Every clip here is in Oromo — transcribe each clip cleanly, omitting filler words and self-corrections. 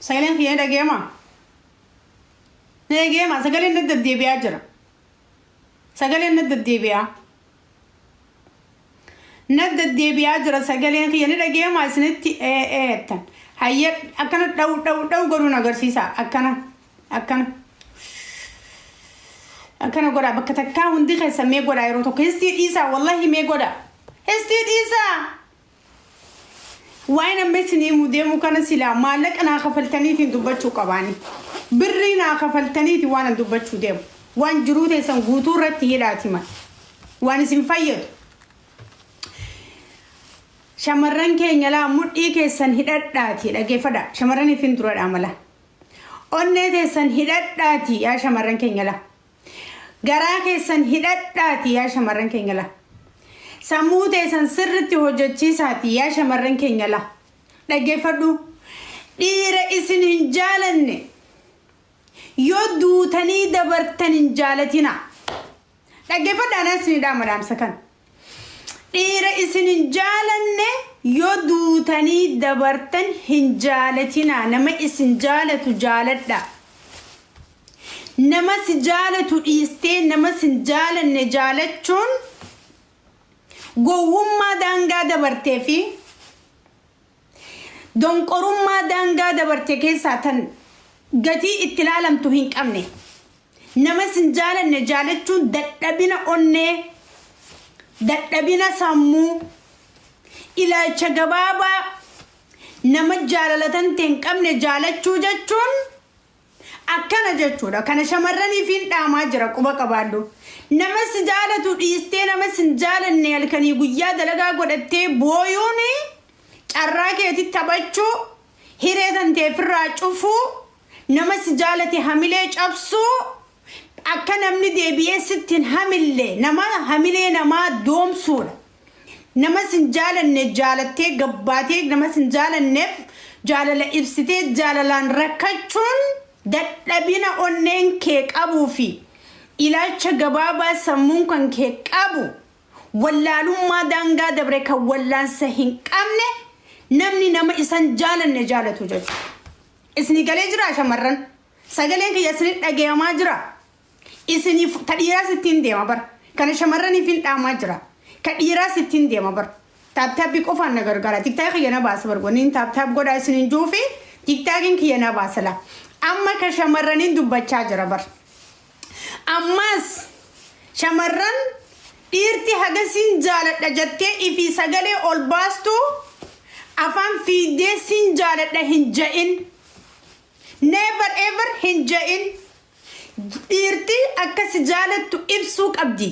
Sagaleen kiyya ni dhaga'amaa? Ni dhaga'amaa? Sagaleen na deddeebi'aa jira. Sagaleen na deddeebi'aa. Na deddeebi'aa jira sagaleen kiyya ni dhaga'amaa isinitti ee ee jettan. Hayya, akkana dhawu dhawu dhawu godhuun agarsiisa. Akkana akkana. Akkana godhaa bakka takkaa hundi keessan mee godhaa yeroo tokko histii dhiisaa, wallahi mee godhaa. Histii dhiisaa. Waa'een amma isin himuu deemu kana silaa maallaqa naa kafaltaniitiin dubbachuu qabaani. Birrii naa kafaltaniiti waan an dubbachuu deemu. Waan jiruu teessan guutuu irratti hidhaati mal. Waan isin fayyadu. Shamarran keenya laa, mudhii keessan hidhadhaati dhageeffadha. Shamarraniif hin duradhaa mala. Onnee teessan hidhadhaati yaa shamarran keenya laa. Garaa keessan hidhadhaati yaa shamarran keenya laa. Sammuu teessan sirritti hojjechiisaati yaa shamarran keenya laa. Dhaggeeffadhu. Dhiira isin hin jaalanne yoo duutanii dabartan hin jaalatina. Dhaggeeffadhaa, anaa isin dhaama dhaamsa kana. Dhiira isin hin jaalanne yoo duutanii dabartan hin jaalatinaa. Nama isin jaalatu jaaladhaa. Nama si jaalatu dhiistee nama sin jaalanne jaalachuun gowwummaa daangaa dabartee fi donqorummaa daangaa dabarte keessaa tan gatii itti ilaalamtu hin qabne. Nama sin jaalanne jaalachuun dadhabina onnee, dadhabina sammuu, ilaalcha gabaabaa nama jaalalatan ta'e hin qabne jaalachuu jechuun akkana jechuudha. Kana shamarraniif hin dhaamaa jira, quba qabaadhu. Nama si jaalatu dhiistee nama sin jaalanne halkanii guyyaa dalagaa godhattee booyuun carraa keetti taphachuu, hiree tantee ofirraa cufuu, nama si jaalate hamilee cabsuu, akka namni deebi'ee sitti hin hamille nama hamilee namaa doomsuudha. Nama sin jaalanne jaalattee gabbaatee nama sin jaalanneef jaalala ibsitee jaalalaan rakkachuun dadhabina onneen kee qabuu fi ilaalcha gabaabaa sammuun kan kee qabu, wallaalummaa daangaa dabre kan wallaansa hin qabne namni nama isan jaalanne jaalatu jechuudha. Isinii galee jira shamarran? Sagaleen kiyya isinit dhagayamaa jira? Isiniif ta dhiiraas ittiin deema bara. Kana shamarraniif hin dhaamaa jira. Ka dhiiraas ittiin deema bara. Tap tapii qofaan na gargaara. TikTok kiyya na baasa bar. Wanni tap tap godhaa isin hin juufi TikTokiin kiyya na baasa laa. Amma ka shamarraniin dubbachaa jira bar. Ammas shamarran, dhiirti hagasiin jaaladha jettee ifii sagalee ol baastu, afaan fiiddee sin jaaladha hin ja'in. Never ever hin ja'in. Dhiirti akka si jaalattu ibsuu qabdi.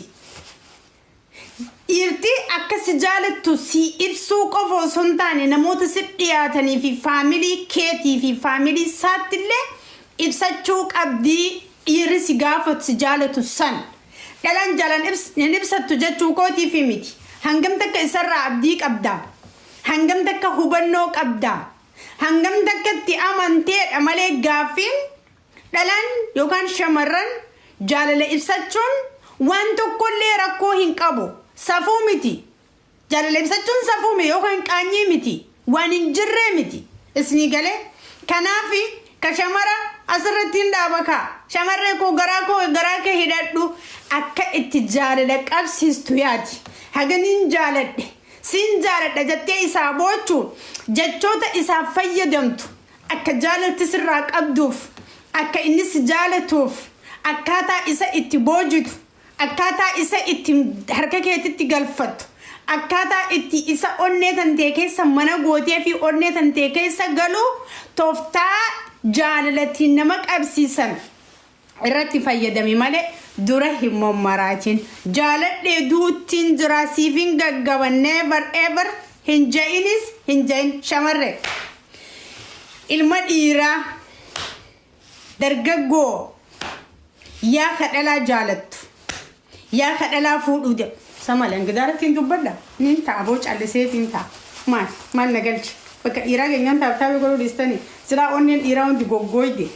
Dhiirti akka si jaalattu si ibsuu qofa osoo hin taane, namoota si dhiyaatanii fi family keetii fi family isaattillee ibsachuu qabdi dhiirri si gaafatu si jaalatu san. Dhalaan jaalan hin ibsattu jechuu kootiif miti. Hangam takka isarraa abdii qabda? Hangam takka hubannoo qabda? Hangam takka itti amanteedha malee gaaffiin dhalaan yookaan shamarran jaalala ibsachuun waan tokkollee rakkoo hin qabu. Safuu miti. Jaalala ibsachuun safuu miti yookaan qaanyii miti. Waan hin jirree miti. Isinii galee? Kanaaf ka shamara asirratti hin dhaaba kaa. Shamarree koo, garaa koo, garaa kee hidhadhu, akka itti jaalala qabsiistu yaadi. Haganiin jaaladhe. Siin jaaladha jettee isaa boochu, jechoota isaaf fayyadamtu, akka jaalalti sirraa qabduuf, akka inni si jaalatuuf, akkaataa isa itti boojitu, akkaataa isa itti harka keetitti galfattu, akkaataa itti isa onnee tantee keessa mana gootee fi onnee tantee keessa galu, tooftaa jaalalatti nama qabsiisan irratti fayyadami malee dura hin mommaraatin. Jaaladhee du'uttiin jira, siifin gaggaba, never ever hin ja'inis, hin ja'in. Shamarree, ilma dhiiraa, dargaggoo, yaa ka dhalaa jaalattu, yaa ka dhalaa fuudhuu jedhu samalan gidaaratti hin dubbadha nin ta'a boo, calliseetiin ta'a. Maal maal na galche? Bakka dhiiraa keenyaan tap tapii godhuu dhiistanii silaa onneen dhiiraa hundi goggooyde.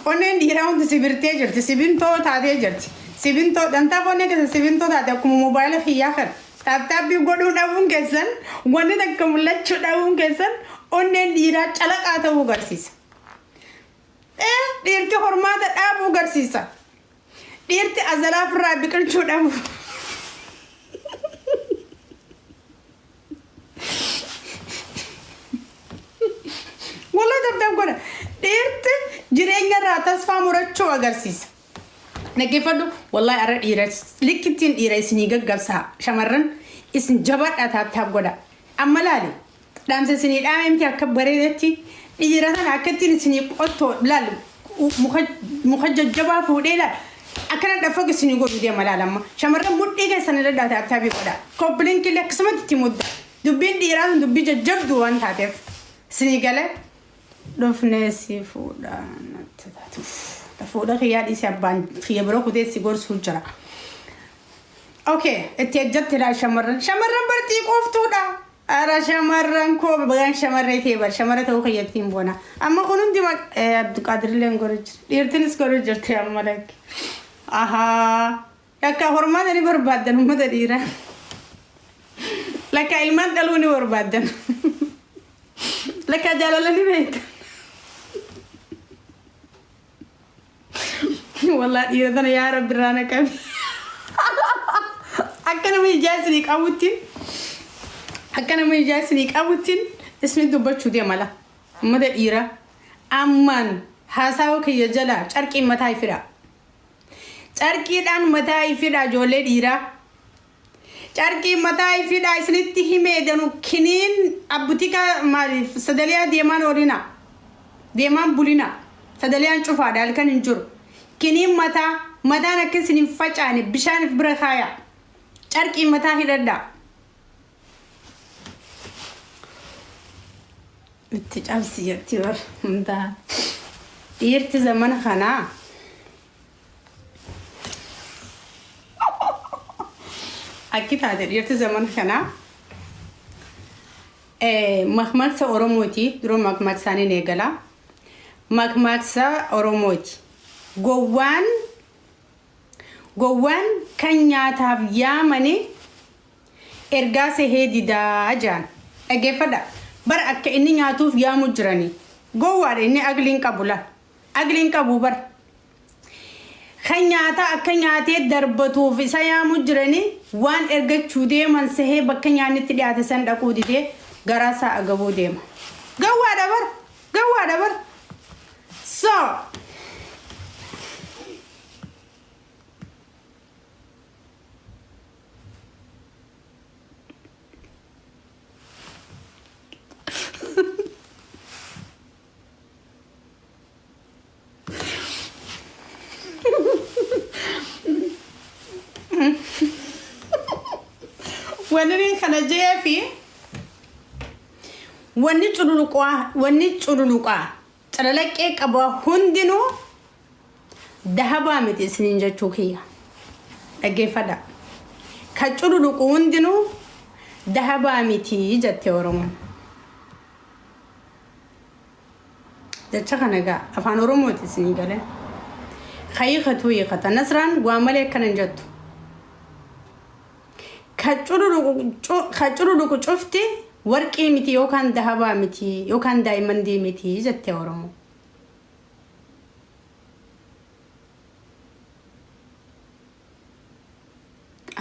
Onneen dhiiraa hundi sibirtee jirti, sibintoo taatee jirti. Sibintoo dhantaaf onnee keessa sibintoo taate akkuma moobaayila kiyyaa kana. Tap tapii godhuu dhabuun keessan, wanni takka mul'achuu dhabuun keessan Onneen dhiiraa calaqaa ta'uu agarsiisa. Dhiirti hormaata dhaabuu agarsiisa. Dhiirti azalaa ofirraa biqilchuu dhabu. Walaa tap tap godha. Dhiirti jireenya irraa tasfaa murachuu agarsiisa. Dhaggeeffadhu, wallahi arra dhiira likkittiin dhiira isinii gaggabsaa, shamarran isin jabaadhaa, tap tap godha. Amma laali, dhaamsa isinii dhaame miti, akka bareedetti dhiira tana akka ittiin isinii qottoo laal, muka jajjabaa fuudhee laal akkana dhaffaq isinii godhu deema. Laal, amma shamarran mudhii keessan irra tap tapii godha. Copy link illee akkasumatti itti mudda. Dubbiin dhiiraa sun dubbii jajjabduu waan taateef isinii galee. Dhufnee si fuudha natti taatu. Fuudha kiyyaa dhiise, abbaan kiyya bira kutee si gorsuu jira. Okay, itti ejjatti laa shamarran. Shamarran barxii qooftuudha. Ara shamarran koo, bagaan shamarree ta'e bar shamarra ta'uu kiyyattiin boona. Amma kun hundi Abduqaadir illee godhu jira. Dhiirtinis godhu jirti amma lakki. Ahaa. Lakka hormaata ni barbaaddan, uummata dhiiraa. Lakka ilmaan dhaluu ni barbaaddan. Lakka jaalala ni beektan. Wallaa dhiira tana yaa Rabbi irraa na qabi. Akka nama ijaa isinii qabuttiin, akka nama ijaa isinii qabuttiin isin dubbachuu deema la. Uummata dhiiraa. Ammaan haasawa kiyya jala carqiin mataa ifidha. Carqiidhaan mataa ifidha, ijoollee dhiiraa. Carqiin mataa ifidha isinitti himee danu kiniin abbutika maaliif sadaliyaa deemaan oolina. Deemaan bulina. Sadaliyaan cufaadha, halkan hin jiru. Kiniin mataa, mataan akka isin hin facaane bishaan if bira kaaya. Carqii mataa hidhadhaa. Itti cabsi jetti bar hundaa. Dhiirti zamana kanaa akki taate, dhiirti zamana kanaa makmaaksa Oromooti. Dura makmaaksaaniin eegala. Makmaaksa Oromooti. Gowwaan gowwaan kan nyaataaf yaamane ergaa sehee didaa jaan. Dhaggeeffadha. Bara akka inni nyaatuuf yaamu jiranii. Gowwaadha inni, agliin qabu la. Agliin qabu bara. Kan nyaata akka nyaatee darbatuuf isa yaamu jiranii, waan ergachuu deeman sehee bakka nyaanni itti dhiyaate san dhaquu didee garaa isaa agabuu deema. Gowwaadha bara. Gowwaadha bara. So wanni inni kana jee fi wanni cululuqaa, wanni cululuqaa calalaqqee qaba hundinuu dahabaa miti isiniin jechuu kiyya. Dhaggeeffadha. Ka cululuqu hundinuu dahabaa miti jette Oromoon. Jecha kana egaa afaan Oromooti isinii galee. Kayiikatu hiikata. Nasraan waa malee akkana hin jettu. Ka cululuqu cufti warqii miti yookaan dahabaa miti yookaan daayimandii miti jette Oromoo.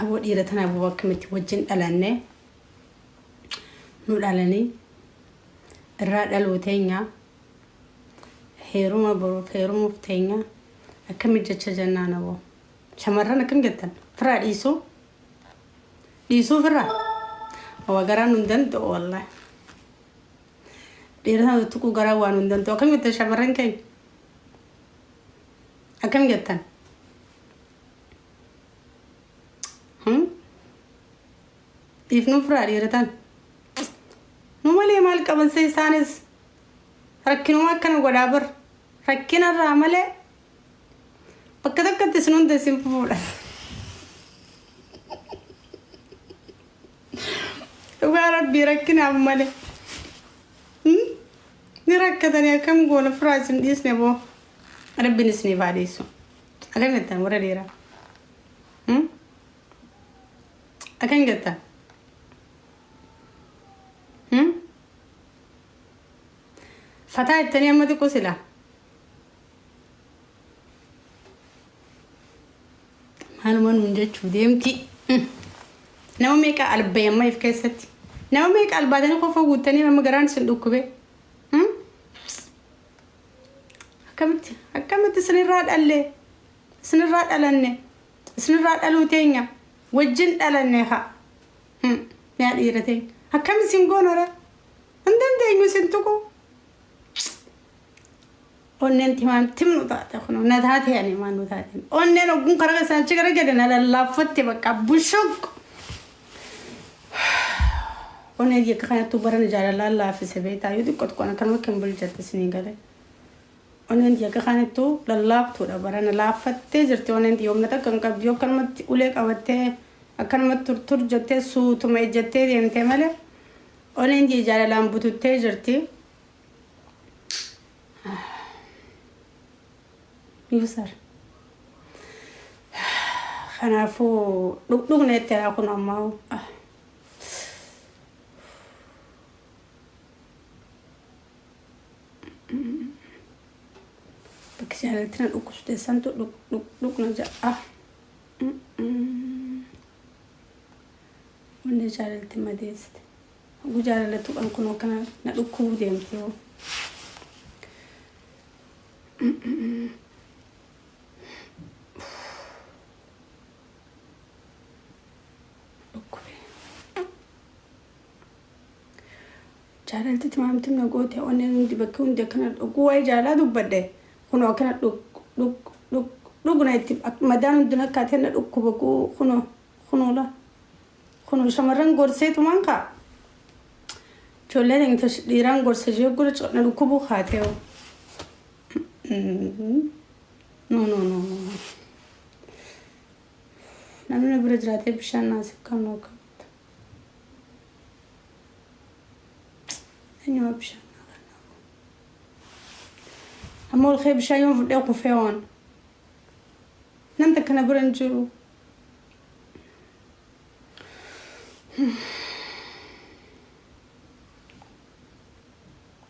Aboo dhiira tana, aboo akkamitti wajjin dhalanne, nu dhalanii irraa dhaluu teenya, heeruma boruuf heerumuuf teenya, akkamitti jecha jennaan? Aboo shamarran akkam jettan? Firraa dhiisuu, dhiisuu firraa waa garaan nun danda'u. Wallaahi dhiira tana tuquu garaa waan nun danda'u. Akkam jettan shamarran keenya? Akkam jettan? Dhiifnuu firaa dhiira tana? Nu malee maal qaban se? Isaanis rakkinuma akkana godhaa bar, rakkinarraa malee bakka takkatti isin hunda isin fufuudha. Dhugaa Rabbii, rakkinaaf malee ni rakkatanii. Akkam goona? Firaa isin dhiisne boo, Rabbiin isiniif haa dhiisu. Akkam jettan warra dhiiraa? Akkam jettan? Fataa jettanii amma xiqqoo silaa. Maaluma nuun jechuu deemti. Nama meeqa albee amma if keessatti. Nama meeqa albaatanii qofa guuttanii amma garaan isin dhukkube. Akkamitti akkamitti isinirraa dhalle isinirraa dhalanne isinirraa dhaluu teenya wajjin dhalanne haa. Yaa dhiira teenya akkam isin goonara hin dandeenyu isin tuquu. Onneen timaan timnu taate kun na taate ani maan nu taate. Onneen ogguun karaa keessaan achi gara gadi na lallaaffatte bakka bushuq. Onneen yakka kanattuu barana jaalalaan laaffise beektaa yoo xiqqoo xiqqoon akkanuma kan bulchatte isinii galee. Onneen yakka kanattuu lallaaftuudha barana laaffattee jirti onneen yoomna takka hin qabdi yoo akkanumatti ulee qabattee akkanumatti turtur jettee suutuma ejjattee deemtee malee onneen jaalalaan bututtee jirti. User. Kanaafuu dhugdhugne itti haa kun ammaa. Bakki jaalalti na dhukkubsite santu dhugna ja'a. Wanni jaalalti madeessite. Hogguu jaalala tuqan kun akkana na dhukkubuu deemti hoo. Dhukkube. Jaalalti timaamti na goote onneen hundi bakki hundi akkana dhukkuu waa'ee jaalalaa dubbadhe kunoo akkana dhuk dhuk dhuk dhugna itti madaan hundi nakkaatee na dhukkuba kunoo kunoo laa. Kun shamarran gorseetumaan kaa. Ijoolleen ingta dhiiraan gorsa ishee gura na dhukkubuu kaatee hoo. No no no no. Namni na bira jiraatee bishaan naasif kan nuu akkamitti. Eenyuma bishaan naa kennaa. Amma ol kee bishaan yoon fudhee kufee waan. Nam takka na bira hin jiru.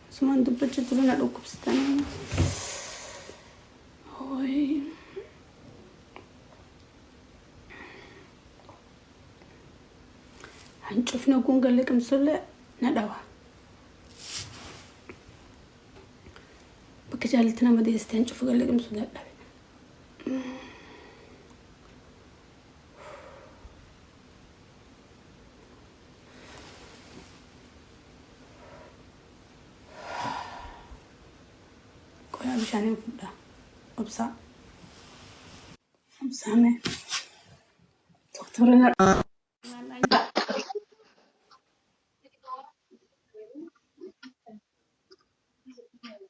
Asumaan dubbachuu jiru na dhukkubsitanii. Hooyi. Hancufni ogguun galle qimsullee na dhawa. Bakka jaalatti nama deessite hancufa galle qimsu dadhabe. Qoyaa bishaaniin fudhaa. Obsaa. Obsaa mee. Doktorri na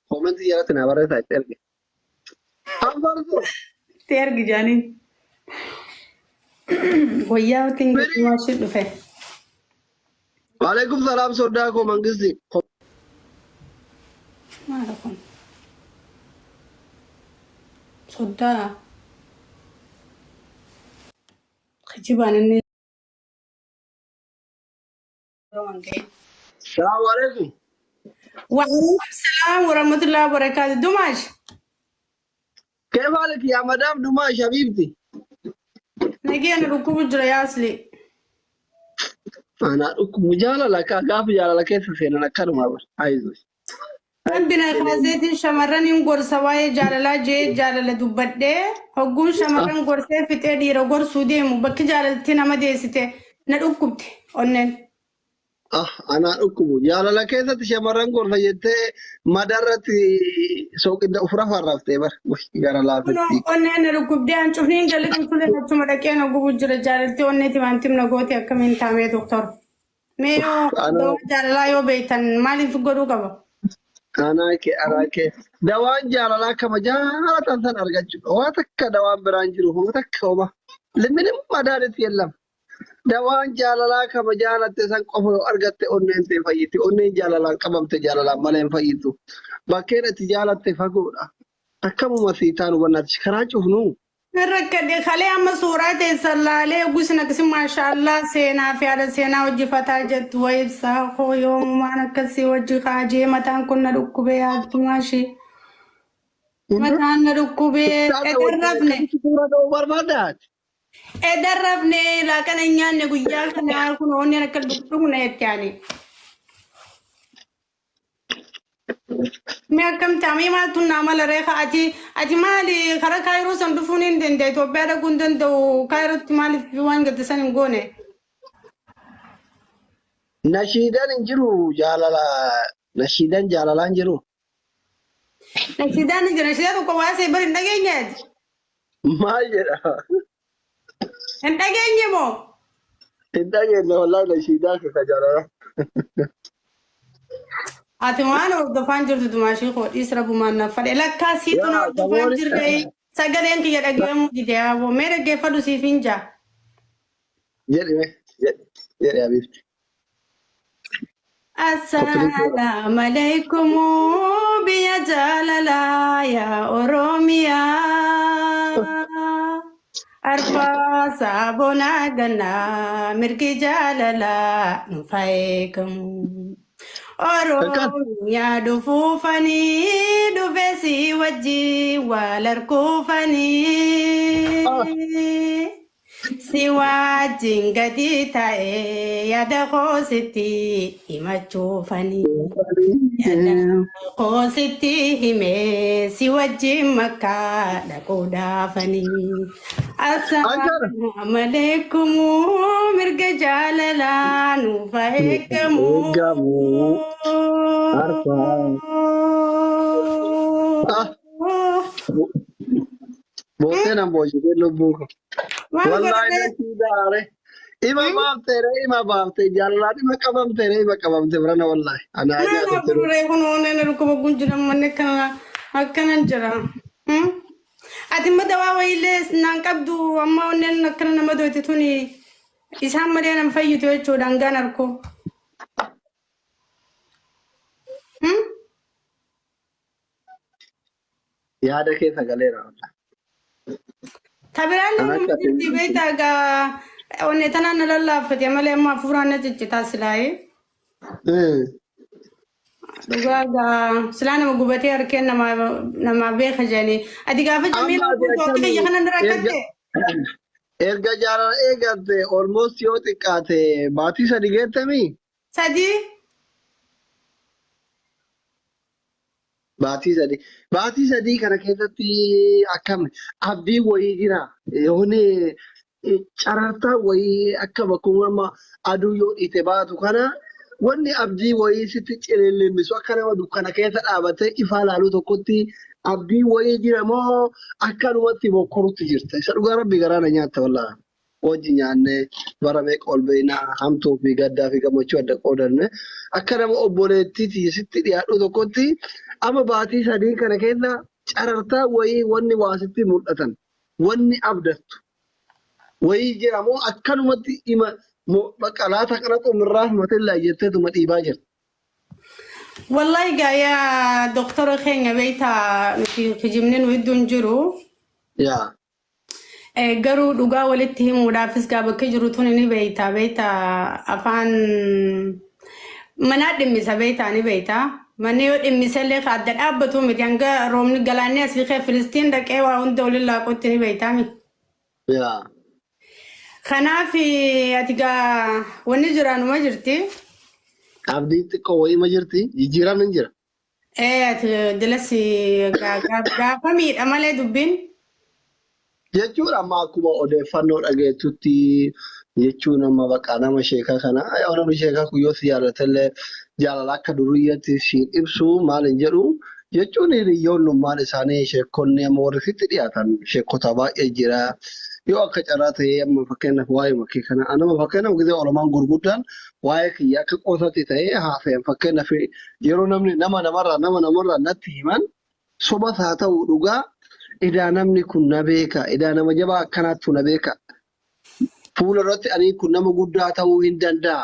Koomentii jalatti naa barreessaa itti erge. Anfarso. Itti ergi jaaniin. Wayyaa wajjin maashii dhufe. Waalaikum salaam soddaa koo mangisti. Maala kun? Soddaa. Kijibaan inni Salaamu alaikum. Waalaikum salaam warahmatullahi wabarakatuh. Dumaash. Keef haaliki yaa madaam Dumaash habiibti. Nageenya dhukkubu jira yaasli. Anaa dhukkubu jaalala akka gaafa jaalala keessa seenan akkanuma bar. Ayizosh. Rabbi na kaaseetiin shamarran hin gorsa waa'ee jaalalaa jee jaalala dubbadhee hogguun shamarran gorsee fixee dhiira gorsuu deemu bakki jaalalti nama deessite na dhukkubte onneen. Ah, anaa dhukkubu. Jaalala keessatti shamarran gorsa jettee madarratti sooqidda of rafarraftee bar. Wih, gara Kunoo laafetti. onneen na dhukkubdee hancufni hin galli tumsulee achuma dhaqee na gubu jira jaalalti onnee timaantim na goote akkamiin taamee doktor. Mee yoo Anaa dawaa jaalalaa yoo beektan maaliif godhuu qaba? anaa kee anaa kee. Dawaan jaalalaa kama jaalatan san argachuudha. Waa takka dawaan biraan jiru homa takka homa. Minim madaanitti yellam. Dawaan jaalalaa kama jaalatte san qofa yoo argatte onneen tee fayyiti. Onneen jaalalaan qabamte jaalalaan malee hin fayyitu. Bakkeen ati jaalatte fagoodha. Akkamuma sii taanu bannaati. Karaa cufnuu. Rakkadhe kalee amma suuraa teessan laalee gusna akkasi maashaallah seenaa fi haadha seenaa hojjifataa jettu wa ibsaa koo yoomumaan akkasii wajji kaajee mataan kun na dhukkubee yaaddu maashii. Mataan na dhukkubee Ibsaadha edan wajjin rafne. akkamitti suura ta'uu barbaadaati? Edan rafne laaqana hin nyaanne guyyaa kanaa kun onneen akka dhukkubne jetti ani. Mee akkam ta'a? Mee maaltu naa mala reefa? Ati maali karaa Kaayiroo san dhufuun hin danda'a Itoophiyaa dhaquu hin danda'u Kaayirootti maaliif waan gadda san hin goone? Nashiidaan hin jiru jaalala. Nashiidaan jaalalaa hin jiru. Nashiidaan hin jiru. Nashiidaa tokko waasee bari hin dhageenye ati? Maal jedha? Hin dhageenye moo? Hin dhageenye wallaahi nashiidaa kaka jaalala. Ati waan hordofaan jirtu dumaashii koo dhiis rabbumaan naaf fadhe lakkaa siitu na Yaa hordofaan samooni jirre sagaleen kiyya dhaga'amuu dide yaaboo mee dhaggeeffadhu siif hin jaa. Jedhi mee jedhi jedhi Habiibti. Koppiliin Assalamu alaikum biyya jaalalaa yaa Oromiyaa. Arfaasaa bonaa gannaa mirgi jaalalaa nu fayeekamu. Akkan. Oromiyaa dhufuufanii dhufe si wajjin wal arguufanii. Si wajjin gadi ta'ee yaada koo sitti himachuufanii. Yaada koo sitti himee si wajjin makkaa dhaquudhaafanii. Akkana. Assalaamu alaikum mirga jaalalaa nuuf haa eegamu. Eegamu. Arfaa. Ah. Boottee nan booshitee lubbuu koo. Maal Wallaahi godhate? nashiidaare. Ima baafteere ima baaftee jaalalaan ima qabamteere ima qabamte birana wallaahi. Anaa Maal nyaata jiru. gurguree kun ooneen dhukkuba kun jira manni akkana akkanan jira. Ati immoo dawaa wayiillee naan qabdu amma onneen akkana nama doyte tuni isaan malee nan fayyitu jechuudha hangaan arkoo. Yaada kee sagaleera wallaahi. Tabiraan Kan nama akka jirti beektaa egaa onnee tanaan na lallaaffate malee amma hafuuraan na ciccitaa silaayee. Dhugaa egaa silaa nama gubatee harkeen nama beeka jedhanii. Ati gaafa Amma Jamiilaa ati fuutu akka kiyya akkamii kana na erga rakkatte. erga jaalala eegalte almost yoo xiqqaate baatii 3 geettamii? 3. Baatii 3. Baatii 3 kana keessatti akkam abdiin wayii jira. Yooni carartaa wayii akka bakkuma amma aduu yoo dhiite baatu kana wanni abdii wayii sitti cilillimmisu akka nama dukkana keessa dhaabatee ifaa laaluu tokkotti abdii wayii jira moo akkanumatti mokkorutti jirta. Isa dhugaa rabbi garaa na nyaatta wallaahi. Wajji nyaanne bara meeqa ol beeknaa hamtuu fi gaddaa fi gammachuu adda qoodanne akka nama obboleettiiti sitti dhiyaadhu tokkotti amma baatii 3 kana keessa carartaa wayii wanni waa sitti mul'atan wanni abdattu wayii jira moo akkanumatti ima bakka laata kana xumirraa himatillaa jetteetuma dhiibaa jirta. Wallahi gaa yaa doktora keenya beektaa nuti kijibni nu hedduu hin jiru. Yaa. Garuu dhugaa walitti himuudhaafis gaa bakki jiru tuni ni beektaa beektaa afaan manaa dhimmisa beektaa ni beektaa. Manni yoo dhimmisellee ka adda dhaabbatu miti hanga roobni galaanni asii kee Filistiin dhaqee waa hunda waliin laaqutti ni beektaa mi. Yaa. Kanaaf ati gaa wanni jiraanuma jirti. Abdiin xiqqoo wayii ma jirti jijjiiramni hin jira. Ati dilas gaafa miidha malee dubbiin. Jechuun amma akkuma odeeffannoo dhageettutti jechuun amma bakka nama sheekaa kana yoo namni sheekaa kun yoo si jaalatellee jaalala akka duriyyaatti siin ibsu maal hin jedhu jechuun hiriyoonnummaan isaanii sheekonni amma warri sitti dhiyaatan sheekota baay'ee jira. Yoo akka carraa ta'ee amma fakkeenyaaf waa'ee makkii kana anama fakkeenyaaf gisee Oromoon gurguddaan waa'ee kiyya akka qoosatti ta'ee haasayan fakkeenyaaf yeroo namni nama namarraa nama namarraa natti himan sobas haa ta'u dhugaa edaa namni kun na beeka edaa nama jabaa akkanaattu na beeka fuula irratti ani kun nama guddaa ta'uu hin danda'a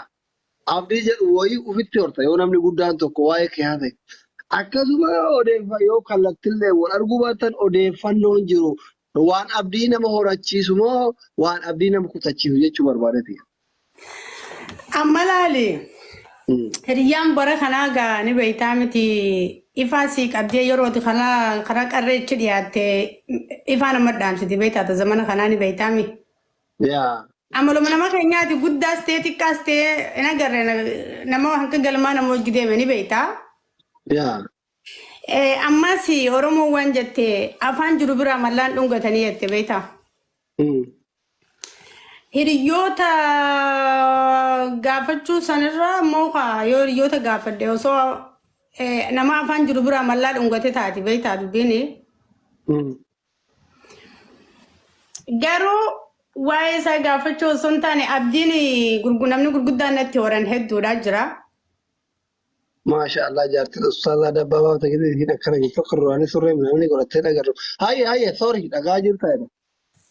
abdii jedhu wayii ufitti horta yoo namni guddaan tokko waa'ee kee haasa'e. Akkasuma odeeffa yoo kallattillee wal arguu baatan odeeffannoon jiru Waan abdii nama horachiisu moo waan abdii nama kutachiisu jechuu barbaadeti. Amma laali. Hiriyyaan bara kanaa gaa ni beektaa miti ifaa sii qabdee yerooti karaa karaa qarreechi dhiyaatte ifaa nama dhaamsiti beektaa ta zamana kanaa ni beektaa mi. Yaa. Amaluma nama keenyaati guddaas ta'ee xiqqaas ta'ee hin agarre nama hanga galmaa nama hojii deeme ni beektaa. Yaa. Ammas Oromoon waan jette afaan jiru biraa mallaan dhungatanii jette beektaa. Hiriyoota gaafachuu sanirra immoo kaa yoo hiriyoota gaafadhe osoo nama afaan jiru biraa mallaa dhungate taati beektaa dubbiin. Garuu waa'ee isaa gaafachuu osoo hin taane abdiin namni gurguddaan natti horan hedduudha jira. Maasha Allah jaartiin ustaazaa dabbabaa ta'e isiin akkana jirtu akka duraanii surree namni godhattee dhagarru. Hayye hayye sorry dhagaa jirta jedha.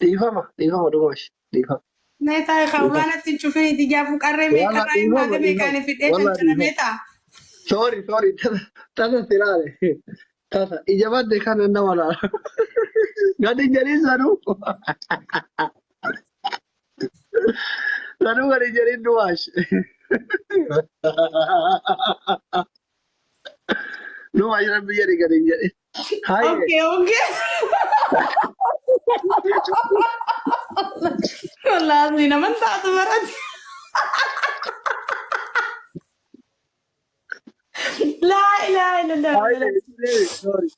Dhiifama dhiifama dhumaash dhiifama. Mee taa'e kaawulaa natti hin cufin itti jaafu qarree Walla meeqarraa hin dhiifama baate dhiifama. meeqaan fidhee Walla cancalamee dhiifama. ta'a. Sorry sorry tasa tasa silaale. Tasa ija badde kana nama laala. Gadi jedhin sanuu. Sanuu gadi jedhin dhumaash. Dhumaash rabbi jedhi gadi hin jedhin. Hayye. Okay, okay. Wallaahi naman taatu barate. Laa ilaaha illallah. Hayye. Sorry.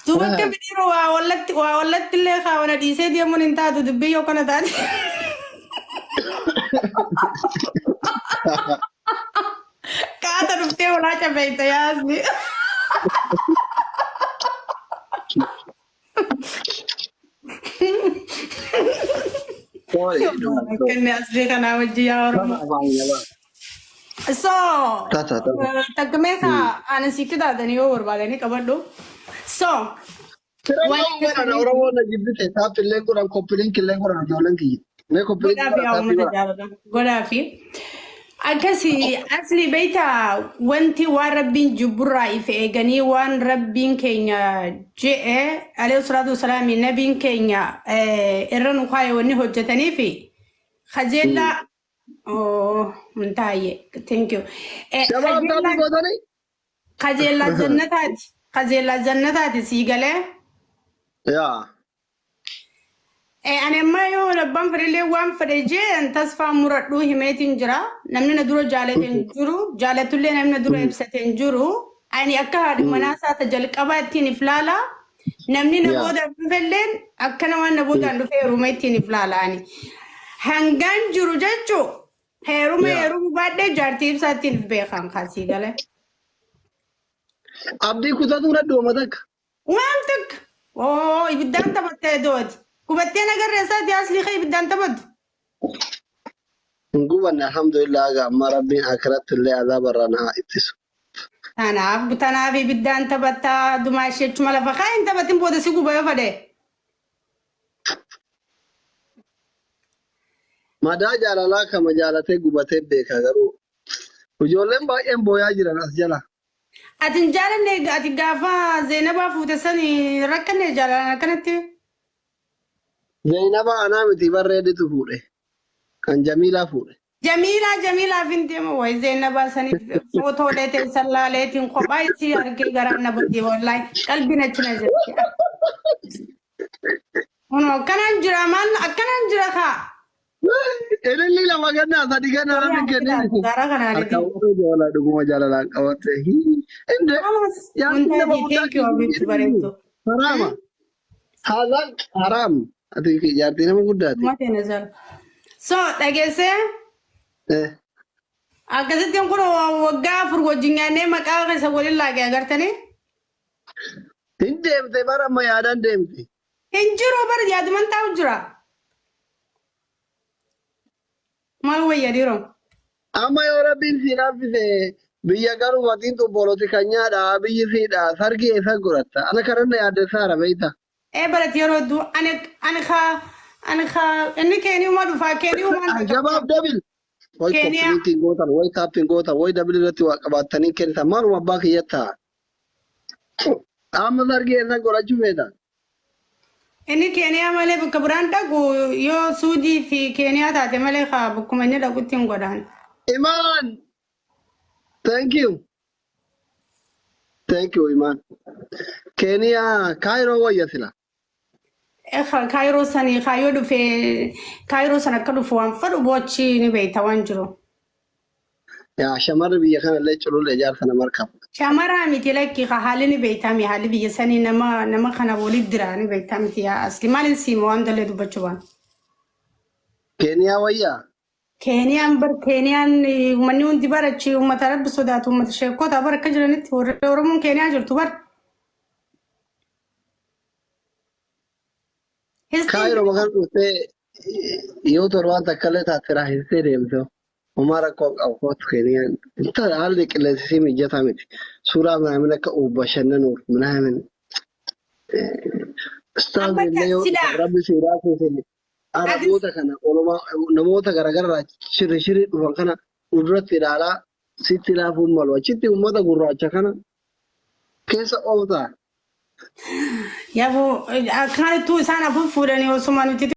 Duuba akka bidiiroo waa wallatti illee kaawwana dhiisee deemuun hin taatu dubbii yoo kana taate. Kaata dhuftee walaa cabeyta yaasni. Sorry. Akkanni asli kanaa wajji yaa Oromoo. So, Tasa tasa. takka kaa ani sitti taatanii yoo barbaadanii qabadhu. So, waan Firannoon godhan akkasii Oromoon na jibbite taapillee godhan copy link illee godhan ijoolleen kiyya. Mee copy link godhaa fi godhan yaa taappii uummata godhan. jaalladha. Godhaa fi akkasii asli beektaa wanti waan rabbiin jibburraa if eeganii waan rabbiin keenya je'e alayhi salaatu wasalaami nabiin keenya irra nu kaa'e wanni hojjetanii fi kajeellaa oh muntaaye thank you. Shabaab taappii Kajeellaa gootanii? kajeellaa jannataati kajeellaa jannataati sii galee. Yaa. Ani amma yoo abbaan fedhellee waan fedhe jee tasfaa muradhuu himeetiin jira. Namni na dura jaalate hin jiru. Jaalatullee namni na dura ibsate hin jiru. Ani akka haadha manaa isaa ta jalqabaa ittiin if laala. Namni na booda dhufelleen akkana waan na boodaan dhufe heeruma ittiin if laala ani. Hangaan jiru jechuu heeruma heeruma baadhee jaartii ibsaa ittiin if beekan kaasii galee. Abdii kutatuu dadhooma takka. Waan takka. Oo ibiddaan taphattee dooti. Gubattee nagarree isaati aslii kee ibiddaan taphattu. Hin gubanne alhamdulillah haga ammaa rabbiin akiratti illee azaaba irraa na haa ittisu. Tanaaf ibiddaan taphattaa dumaa ishee achuma lafa kaa hin taphatin booda si guba yoo fadhe. Madaa jaalalaa kama jaalatee gubatee beeka garuu ijoolleen baay'een booyaa jiran as jala. Ati hin jaalanne ati gaafa Zeenabaa fuute sani rakkanne jaalalaan akkanatti. Zainaba anaa miti barreeditu fuudhe. Kan Jamiilaa fuudhe. Jamiilaa Jamiilaaf hin deemu wayi Zeenabaa saniif footoolee teessan laaleetiin kophaa isii argee garaan na badde wallaahi qalbiin achi na jirti. Kunoo akkanaan jira maal akkanaan jira kaa. Ililli lama gannaa sadi gannaa rabbi kenneen. Garaa kanaan Harka warra jaalala dhuguma jaalalaan qabatte. Inde jaartiin nama Muntaajii guddaa thank you Abiibtu bareeddu. haraama. Haadhaan haraam. Ati jaartii nama guddaati. Mate na jala. So dhageessee akkasittiin kun waggaa 4 wajjin nyaannee maqaa keessa waliin laaqee agartanii. Hin deemte bara amma yaadaan deemte. Hin jiru bara yaaduman taa'u jira. Maal wayya dhiiroo? Amma yoo rabbiin si laaffise biyya garuu matiin tun poolitikanyaadha biyyi siidha sargii eessa godhatta? Ana kananna yaaddessaara beekta. Ee barate yeroo hedduu ani kaa ani kaa inni keeniyuma dhufaa keeniyumaan Shabaab double. Way Keeniyaa. copy linkiin gootan, way taappiin gootan, way double irratti waa qabaattanii kennitan maaluma abbaa kiyyattaa. Amma sargii eessa godhachuu feeta? Inni Keeniyaa malee bakka biraan dhaqu yoo Suudii fi Keeniyaa taate malee kaa bakkuma inni dhaqutti hin godhaan. Imaan! Thank you. Thank you, Imaan. Keeniyaa Kaayiroo wayya sila. Kaayiroo sanii kaayyoo dhufee Kaayiroo sana akka dhufu waan fadhu boochi ni beekta waan jiru. Yaa shamarri biyya kana illee culullee jaarsa nama harkaa fudhata. Shamaraa miti lakki ka haalli ni beektaa mi haalli biyya sanii nama nama kana walitti dira ni beektaa miti yaa asli maaliin siima waan tollee dubbachuu baan. Keeniyaa wayyaa? Keeniyaan bar Keeniyaan uummanni hundi barachi uummata rabbi sodaatu uummata sheekota bar akka jiranitti warri Oromoon Keeniyaa jirtu bar. Histiin Kaayiroo makan dhuftee yoo torbaan takka illee taate raahistee deemte. Homaa rakkoo hin qabu kootu Keeniyaan. Inta haalli qilleensi isii mijataa miti. Suuraa minaamin akka bashannanuuf minaamin. Ustaaz Amma illee yoo silaa dhufan rabbi siiraa kuusin Araboota kana olumaa namoota garaagaraa shirri shirri dhufan kana fuulduratti ilaalaa sitti laafuun malu. Achitti uummata gurraacha kana keessa ooftaa. Yaaboo akkanattuu isaan afur fuudhanii osuma nuti.